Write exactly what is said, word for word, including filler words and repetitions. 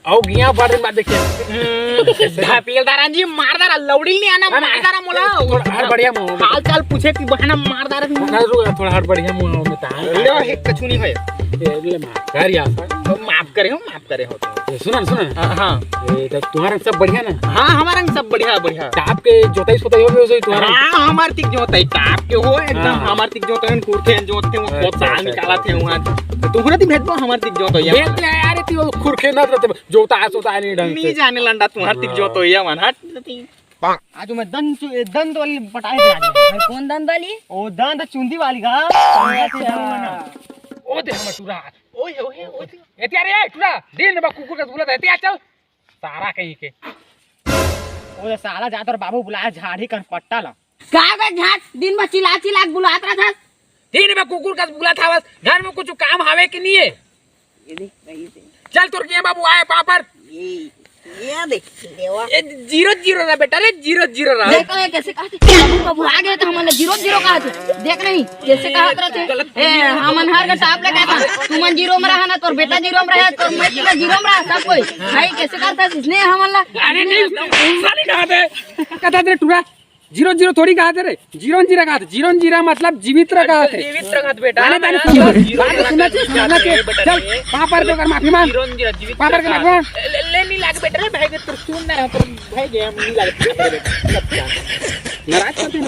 अउ गिया बार मार देखे। हम्म, धपेल दारा जी, मार दारा, लौड़ी नहीं आना, अरे, मार दारा मोला। थोड़ा हर बढ़िया मुंह में। हाल चाल पूछे कि बहना मार दारा। ना, रुक, थोड़ा हर बढ़िया मुंह में तान। ले, एक कछू नहीं भाई। ए, ले मार, कर यार। माफ करे हो, माफ करे हो। ए, सुना ना, सुना ना। हाँ, हाँ। ए, तो तुम्हारा सब बढ़िया ना? हाँ, हमारा सब बढ़िया, बढ़िया। तो आपके जोताई सोताई हो गई, तुम्हारा? हाँ, हमार तिक जोताई, टाप के हो, एकदम हाँ। हमार तिक जोताई, कुर्ते जोतते हो, अच्छा, बहुत दाल अच्छा, निकाला अच्छा। थे वहाँ। तो तुम्हारा ती भेज दो, हमार तिक जोताई। भेज दे यार, तू खुरखे ना रहते। जोता है, सोता है नहीं ढंग से। नहीं जाने लंडा तुम्हार तिक हाँ। जोतोइया मन, हट। आज मैं दंत चु-, ए, दंत वाली पटाए थे आज। अरे कौन दंत वाली? ओ दंत चुंदी वाली का। अच्छा। ओ दे हमर टूरा। ओए, ओए, ओए। एतिया रे, टूरा। दिन बा कुकुर का बुला था। एतिया चल। सारा कहीं के। ओ साला जा तोर बाबू बुलाया झाड़ी कर पट्टा ला। का बे झाट, दिन भर चिल्ला चिल्ला के बुलात रहत हस? दिन में कुकुर कस बुलात हवस, घर में कुछ काम हावे कि नहीं है? ये देख, ये देख। चल तोर के बाबू आए पापड़। ये, ये देख, देवा। ए, जीरो जीरो रहा बेटा रे, जीरो जीरो रहा। देखो ये कैसे कहत हे, बाबू का बुला गए तो हमन ला जीरो जीरो कहत हे। देख नहीं, कैसे कहत रहत हे। ए, हमन हर का टाप लगा था, तुमन जीरो में रहा ना, तोर बेटा जीरो में रहा, तोर मैं जीरो में रहा, सब कोई। भाई कैसे कहत हे इसने हमन ला? अरे नहीं, उल्टा नहीं कहत हे। कहत हे रे टूरा, जीरो जीरो थोड़ी कहत हे रे, जीरो जीरो कहत हे। जीरो जीरो मतलब जीवित रहा कहत हे। जीवित रहा कहत बेटा। अरे, मैंने सुन, जीरो बात जीरो सुनना चाहिए, समझना चाहिए। चल, पापड़ के ओकर माफी मांग। जीरो जीरो जीवित पापड़ के माफी मांग। ले, ले, नहीं लाग बेटा रे, भाई के तोर सुन ना, तोर भाई के हम नहीं लाग बेटा। नाराज करते हैं।